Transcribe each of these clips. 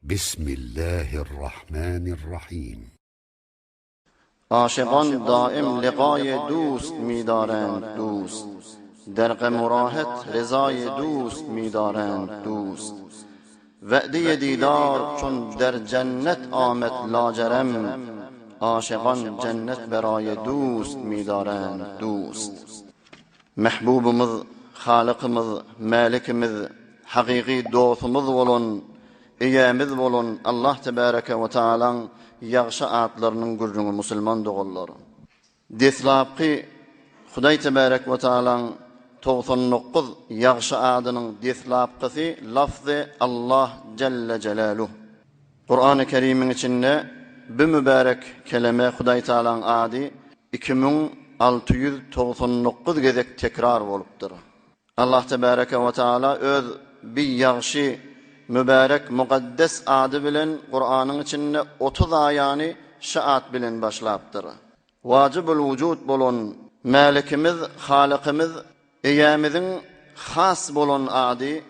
Bismillahirrahmanirrahim. Aşygan daim ligaýy dust midarend dust, Der gem-u rahet rezaýy dust midarend dust. We'deýi didar çun der jennet amet lajerem, Aşygan jennet beraýy dust midarend dust. Mähbubymyz, Halykymyz, Mälikimiz, hakyky dostumyz bolan, Eýämiz bolan Allah Tebäreke we Taalaň ýagşy atlarynyň gürrüňi musulman doganlar. Deslapky Hudaý Tebärek we Taalaň 99 ýagşy adynyň deslapkysy lafzy Allah Jelle Jelaluh. Kurany Kerimiň içinde bu mübärek keleme Hudaý Taalaň ady 2699 gezek tekrar bolupdyr. Allah Tebäreke we Taala öz bi ýagşy, mübärek, mukaddes ady bilen Kuranyň içinde 30 aýany şu at bilen başlapdyr. Wajybul wujud bolan Mälikimiz, Halykymyz, Eýämiziň has bolan ady,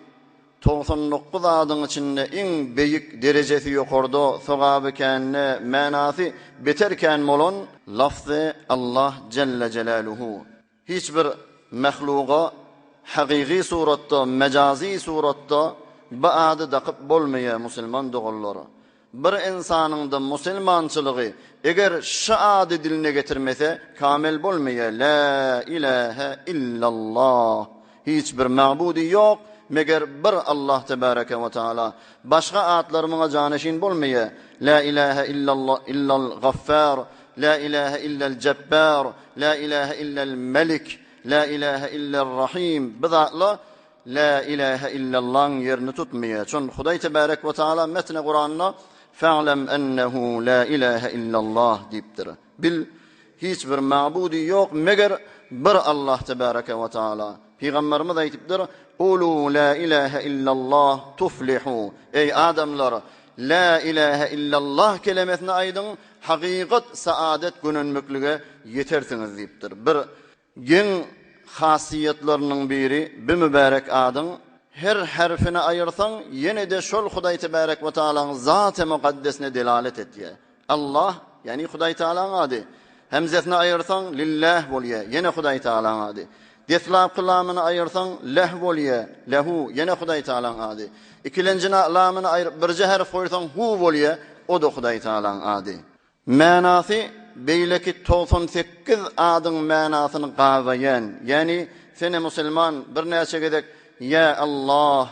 99 adyň içinde iň beýik, derejesi ýokarda, sogaby kände, manasy beter kän bolan lafzy Allah jelle jelaluhu. Hiç bir mahluga hakyky suratda, mejazy suratda bu ady dakyp bolmaýar musulman doganlar. Bir ynsanyňda musulmançylygy eger şu ady diline getirmese kamel bolmaýar La ilahe illallah hiç bir magbudy ýok meger bir Allah tebareke we taala başga atlar muňa janyşin bolmaýar La ilahe illallah illal gaffar La ilahe illel jebbar La ilahe illel melik La ilahe illel rahim bu zatlar Lä ilähe illallaň ýerini tutmaýar. Çün Hudaý tebarek we taala metni Kuranda Fa'lem ennehu lä ilähe illallah diýipdir. Bil, hiç bir magbudy ýok meger bir Allah tebareke we taala. Pygamberimiz aýdypdyr, Kulu lä ilähe illallah tuflihu. Eý adamlar, lä ilähe illallah kelemesini aýdyň, hakykat saadet gönenmeklige ýetersiňiz diýipdir. Bir Geň hasiýetleriniň biri bi mübärek adyň her herfini aýyrsaň ýene-de şol Hudaý Tebärek we Taalaň Zat-y Mukaddesine delalet etýär. Allah, ýagny Hudaý Taalaň ady. Hemzesini aýyrsaň Lilläh bolýar, ýene Hudaý Taalaň ady. Deslapky lamyny aýyrsaň Leh bolýar, Lehu, ýene Hudaý Taalaň ady. Ikilenji lamyny aýryp birje herf goýsaň Hu bolýar, o-da Hudaý Taalaň ady. Manasy beýleki 98 adyň manasyny gabaýan, ýagny sene musulman birnäçe gezek Ýa Allah,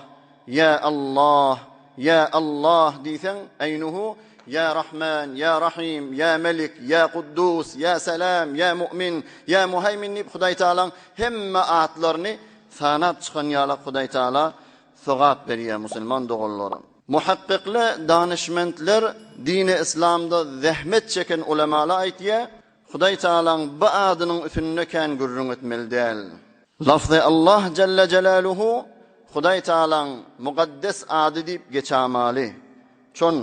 Ýa Allah, Ýa Allah diýseň, äýnuhu Ýa Rahman, Ýa Rahim, Ýa Melik, Ýa Kuddus, Ýa Salam, Ýa Mu'min, Ýa Muhaýmin diýip Hudaý Tagalaň hemme atlaryny sanap çykan ýalak Hudaý Tagala sogap berýär musulman doganlarym. Muhakkykly danyşmentler dini yslamda zähmet çeken ulemalar aýtýar, Hudaý Tagalaň bu adynyň üsünde kän gürrüň etmeli däl. Lafzy Allah jelle jelaluhu Hudaý Tagalaň mukaddes ady diýip geçamaly. Çon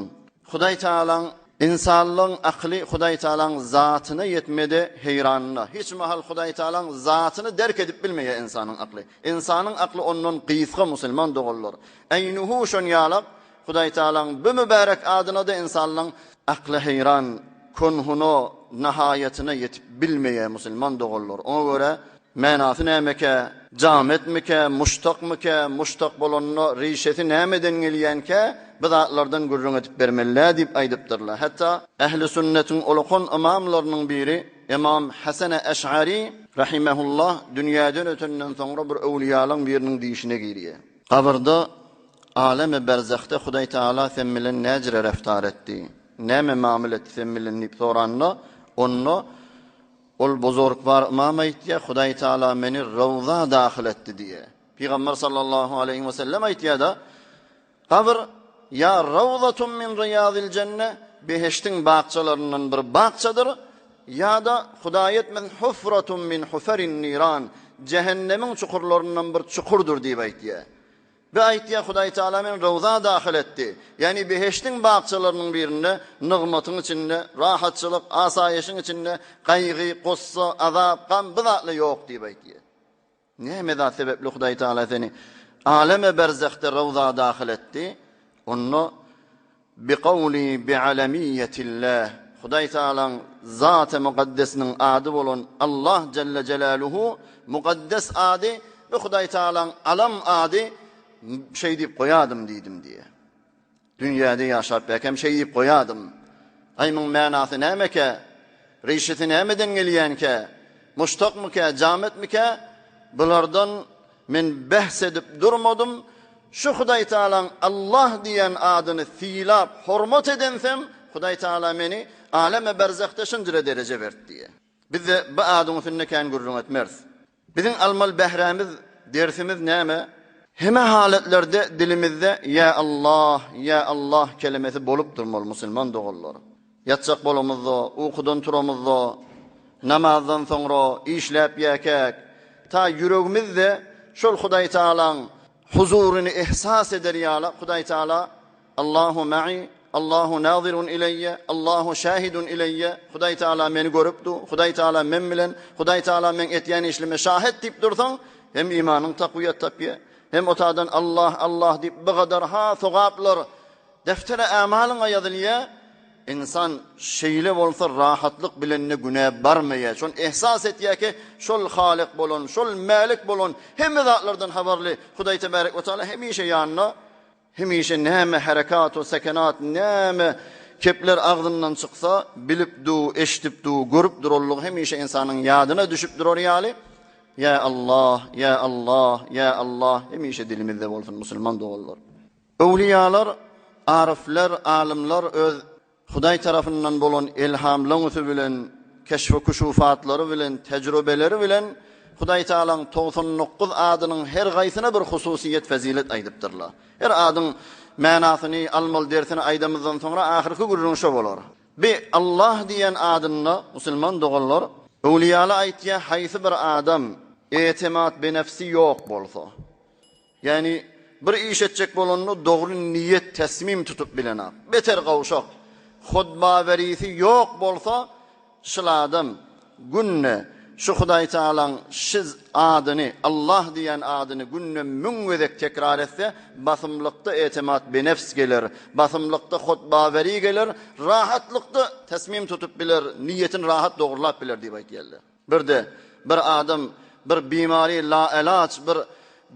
Hudaý Tagalaň ynsanlygyň akyly Hudaý Tagalaň zatyna ýetmede heýranda. Hiç mahal Hudaý Tagalaň zatyny derk edip bilmeýär ynsanyň akly. Ynsanyň akly ondan gysga musulman doganlar. Äýnuhu şon ýalak Hudaý Tagalaň bu mübärek adyna-da ynsanlaň akly heýran, konhuna, nahaýatyna ýetip bilmeýär musulman doganlar. Oňa görä manasy nämekä, jametmikä, muştakmykä, muştak bolanda rişesi nämeden gelýänkä bu zatlardan gürrüň edip bermeli-dä diýip aýdypdyrlar. Hatda ähli sünnetiň ulakan ymamlarynyň biri Ymam Hasan Eş'ari rahimehullah dünýäden ötenden soňra bir öwlüýalaň biriniň dişine girýär. Gabyrda, alemi berzahda Hudaý Tagala sen bilen näjire reftar etdi, näme mamyl etdi sen bilen diýip soranda, onda ol buzurgwar ymam aýtýar, Hudaý Tagala meni rawza dahyl etdi diýýär. Pygamber sallallahu aleýhi we sellem aýtýar-da, Gabyr, ýa rawzatun min riýazil jenne, behişdiň bakjalaryndan bir bakjadyr, ýa-da, Hudaý etmesin, hufratun min huferin niran, jähennemiň çukurlaryndan bir çukurdyr diýip aýtýar. Bu aýtýar, Hudaý Tagala meni rawza dahyl etdi. Ýagny behişdiň bakjalarynyň birinde nygmatyň içinde, rahatçylyk, asaýyşyň içinde gaýgy, gussa, azap, gam bu zatlar ýok diýip aýtýar. Näme zat sebäpli Hudaý Tagala seni aleme berzahda rawza dahyl etdi? Onda. Bi-kawli bi-alemiýetillah, Hudaý Tagalaň Zat-y Mukaddesiniň ady bolan Allah jelle jelaluhu mukaddes ady we Hudaý Tagalaň Alam ady şeý diýip goýadym diýdim diýýär. Dünýäde ýaşap bäkem şeý diýip goýadym. Aý muň manasy nämekä? Rişisi nämeden gelýänkä? Muştakmykä, jametmikä? Bulardan men behs edip durmadym. Şu Hudaý Tagalaň Allah diýen adyny sylap, hormat edensem, Hudaý Tagala meni aleme berzahda şunjyra dereje berdi diýýär. Biz-de bu adyň üstünde kän gürrüň etmeris. Biziň almaly bährämiz, dersimiz näme? Heme halatlarda dilimizde Ýa Allah, Ýa Allah kelemesi bolup durmaly musulman doganlar. Ýatjak bolamyzda, ukudan turamyzda, namazdan soňra, işläp ýäkäk, ta ýüregimizde şol Hudaý Tagalaň huzuryny ehsas eder ýaly Hudaý Tagala Allahu ma'i, Allahu nazirun ileýe, Allahu şahidun ileýe, Hudaý Tagala meni görüp dur, Hudaý Tagala men bilen, Hudaý Tagala meň etýän işlime şahit diýip dursaň, hem imanyň takwiýat tapýar, hem o taýdan Allah, Allah diýip bu gadar ha sogaplar deftere amalyňa ýazylýar. Ynsan şeýle bolsa rahatlyk bilenine günä barmaýar. Şony ehsas etýär ki, şol Halyk bolan, şol Mälik bolan, hemme zatlardan habarly Hudaý Tebarek we Taala hemişe ýanynda. Hemişe näme herekat we sekenat, näme kepler agzyndan çyksa, bilip du, eşidip du, görüp duranlygy hemişe ynsanyň ýadyna düşüp durar ýaly, Ýa Allah, ýa Allah, ýa Allah hemişe dilimizde bolsun musulman doganlar. Öwliýalar, aryflar, alymlar öz Hudaý tarapyndan bolan elhamlaňysy bilen, keşfi-küşufatlary bilen, tejribeleri bilen Hudaý Tagalaň 99 adynyň her gaýsyna bir hususyýet, fezilet aýdypdyrlar. Her adyň manasyny, almaly dersini aýdamyzdan soňra ahyrky gürrüň şo bolar. Bi Allah diýen adynda, musulman doganlar, öwliýalar aýtýar, haýsy bir adam etimat benefsi ýok bolsa, Ýagny bir iş etjek bolanda dogry niýet, tesmim tutup bilenak. Beter gowşak, hudbawerisi ýok bolsa, şul adam günde şu Hudaý Tagalaň şiz adyny, Allah diýen adyny günde müň gezek tekrar etse, basymlykda etimat benefs geler, basymlykda hudbaweri geler, rahatlykda tesmim tutup biler, niýetini rahat dogrulap biler diýip aýtýarlar. Birde, bir adam bir bimary laelaç bir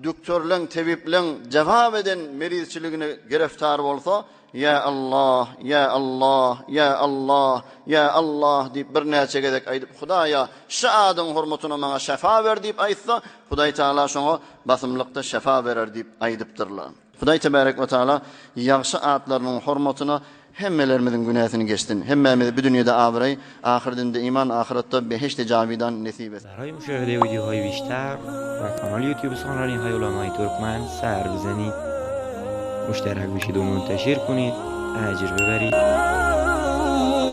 düktorleň, tebipleň jebap eden merizçiligine gereftar bolsa, Ýa Allah, ýa Allah, ýa Allah, ýa Allah diýip birnäçe gezek aýdyp, Hudaýa, şu adyň hormatyna maňa şefa ber diýip aýtsa, Hudaý Tagala şoňa basymlykda şefa berer diýip aýdypdyrlar. Hudaý tebarek we taala ýagşy atlarynyň hormatyna hemmelerimiziň günäsini geçsin. Hemmämize bu dünýede abraý, ahyrdinde iman, ahyratda behişdi jawidan nesip etsin. Barای مشاهده ویدیوهای بیشتر و کانال یوتیوب سخنرانی های علمای ترکمن سر بزنید مشترک بشید و منتشر کنید اجر ببرید.